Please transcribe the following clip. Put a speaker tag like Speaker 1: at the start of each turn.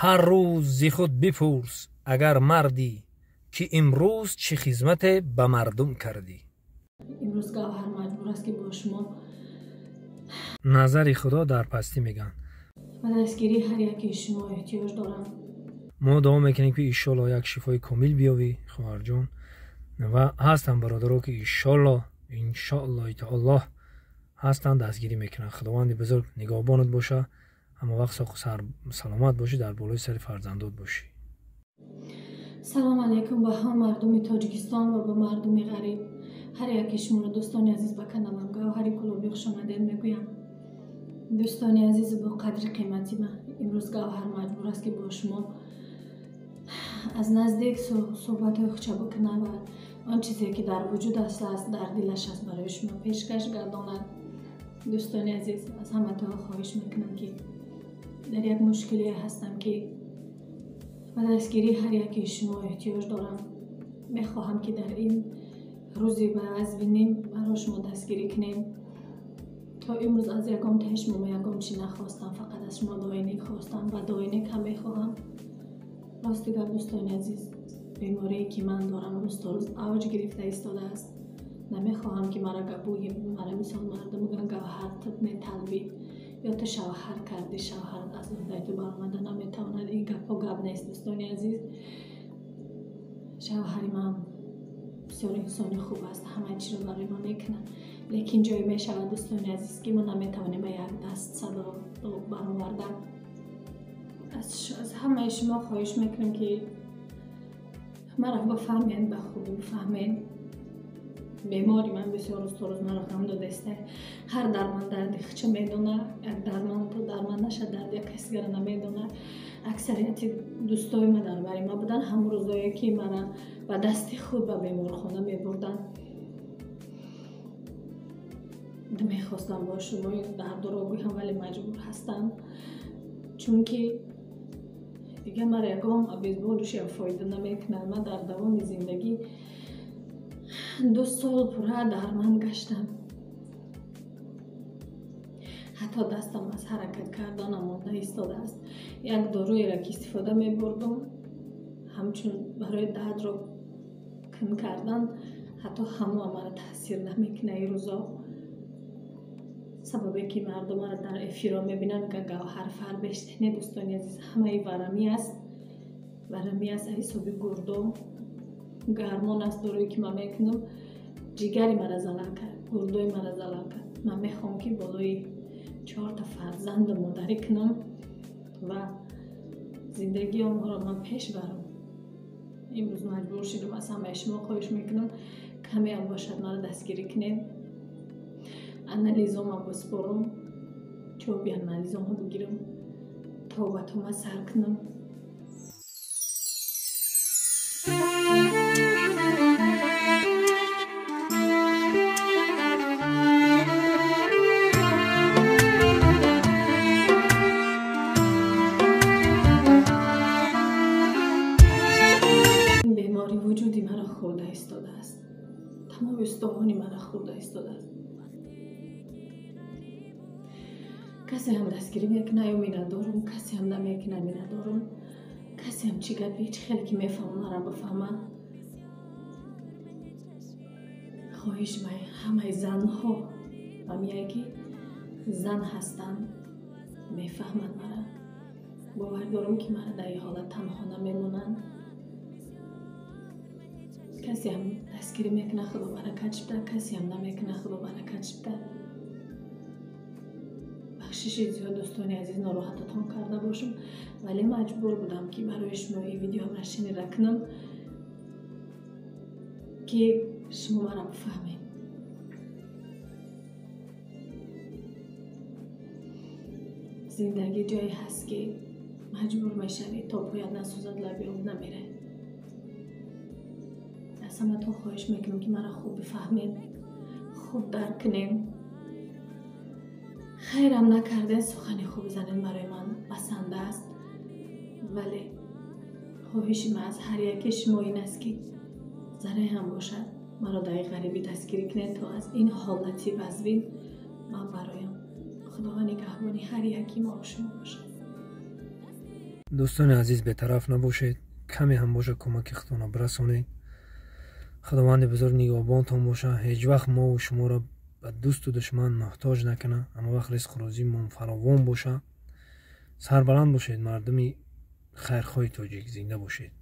Speaker 1: Ҳар рӯз зи худ бипурс, агар мардӣ, ки имрӯз чӣ хизмате ба мардум кардӣ.
Speaker 2: Имрӯз Гавҳар маҷбур аст, ки бо шумо
Speaker 1: назари Худо дар пастӣ мегӯянд.
Speaker 2: Ба дастгирии ҳар якии шумо эҳтиёҷ дорам.
Speaker 1: Мо дуо мекунем, ки иншоалло як шифои комил биёвӣ, хоҳарҷон, ва ҳастанд бародаро, ки иншоалло, иншоаллоҳи таоло ҳастанд, дастгирӣ мекунанд. Худованди бузург нигаҳбонат боша, ҳама вақт соқу саломат бошӣ, дар болои сари фарзандот бошӣ.
Speaker 2: Салом алайкум ба ҳама мардуми Тоҷикистон ва ба мардуми ғариб. Ҳар яки шуморо, дӯстони азиз, ба каналам Гавҳари Кулобӣ хушомадед мегӯям. Дӯстони азизу бо қадри қимати ман, имрӯз Гавҳар маҷбур аст, ки бо шумо аз наздик суҳбатҳои худша бикунад ва он чизе, ки дар вуҷуд аст, дар дилаш аст, барои шумо пешкаш гардонад. Дӯстони азиз, аз ҳаматон хоҳиш мекунам, ки дар як мушкилие ҳастам, ки ба дастгирии ҳар якии шумо эҳтиёҷ дорам. Мехоҳам, ки дар ин рӯзи ба вазнин барои шумо дастгирӣ кунем. То имрӯз аз ягон таи шумо ягон чӣ нахостам, фақат аз шумо дуои нек хостам ва дуои нек ҳам мехоҳам. Рости гап, дӯстони азиз, беморие, ки ман дорам, рӯз то рӯз авҷ гирифта истодааст. Намехоҳам, ки мара гапгӯи, мара мисол мардум гӯянд: Гавҳар, ту металбӣ ё ту шавҳар кардӣ, шавҳарат аз уҳдаи ту баромада наметавонад. Ин гапҳо гап нест, дӯстони азиз. Шавҳари ман бисёр инсони хуб аст, ҳамаи чиро барои ман мекунад, лекин ҷое мешавад, дӯстони азиз, ки мо наметавонем ба як даст садо баровардан. Аз ҳамаи шумо хоҳиш мекунем, ки маро бифаҳмед, ба хубӣ бифаҳмед. Бемори ман бисёр рӯз то рӯз маро ғам додааст. Ҳар дарман дарди худша медонад, як дарман то дарман наша дарди як каси дигара намедонад. Аксарияти дӯстои ман дар бари ман буданд ҳамон рӯзое, ки мара ба дасти худ ба беморхона мебурданд. Мехостам бо шумо дардуро гӯям, вале маҷбур ҳастам, чунки дигар мара ягон обезболишиам фоида намекунад. Ман дар давоми зиндагӣ 2 сол пурра дарман гаштам, ҳатто дастам аз ҳаракат карданам монда истодааст. Як доруеро, ки истифода мебурдум ҳамчун барои дардро кам кардан, ҳатто ҳамоа мара таъсир намекунад ин рӯзо. Сабабе, ки мардум мара дар эфирҳо мебинанд, мегӯянд: Гавҳар фарбешт. Не, дӯстони азиз, ҳамаи варамӣ аст, варамӣ аст аз ҳисоби гурдо, гармон аст. Доруе, ки ман мекунам, ҷигари мара залал кард, гурдои мара залал кард. Ман мехоҳам, ки болои 4та фарзанду модарӣ кунам ва зиндагии онҳоро ман пеш барам. Имрӯз маҷбур шудам, аз ҳамаи шумо хоҳиш мекунам, камеам бошад маро дастгирӣ кунед. Анализома бисупорам, ҷавоби анализома бигирам, тавбатома сар кунам. Беморӣ вуҷуди маро хӯрда истодааст, тамоми устухони маро хӯрда истодааст. Касе ҳам дастгирӣ мекунад ё миннатдорум, касе ҳам намекунад, миннатдорум. Касе ҳам чӣ гапи ҳеҷ хеле ки мефаҳмам, маро бифаҳмад. Хоҳиши ман ҳамаи занҳо ҳамияе, ки зан ҳастанд, мефаҳманд мара. Бовар дорам, ки мара дар ин ҳолат танҳо намемонанд. Касе ҳам дастгирӣ мекунад, Худо баракат шуда, касе ҳам намекунад, Худо баракат шуда. Бахшиши зиёд, дӯстони азиз, нороҳататон карда бошам, вале маҷбур будам, ки барои шумо ин видеоро шинира кунам, ки шумо маро бифаҳмед. Зиндагӣ ҷое ҳаст, ки маҷбур мешавӣ, то поят насӯзад, лаби об намерад. Аз ҳаматон хоҳиш мекунам, ки маро хуб бифаҳмед, хуб дарк кунед. Хайрам накардед, сухани хуб занед барои ман басанда аст, вале хоҳиши ман аз ҳар яки шумо ин аст, ки зарре ҳам бошад маро дар ин ғарибӣ дастгирӣ кунед, то аз ин ҳолати вазнин ман бароям. Худованд нигаҳбони ҳар яки мо шумо бошад.
Speaker 1: Дӯстони азиз, бетараф набошед, каме ҳам боша, кӯмаки худтонро бирасонед. Худованди бузург нигаҳбонтон боша, ҳеҷ вақт мову шуморо ба дӯсту душман муҳтоҷ накунад. Ҳама вақт ризқу рӯзимон фаровон боша. Сарбаланд бошед, мардуми хайрхоҳи тоҷик, зинда бошед.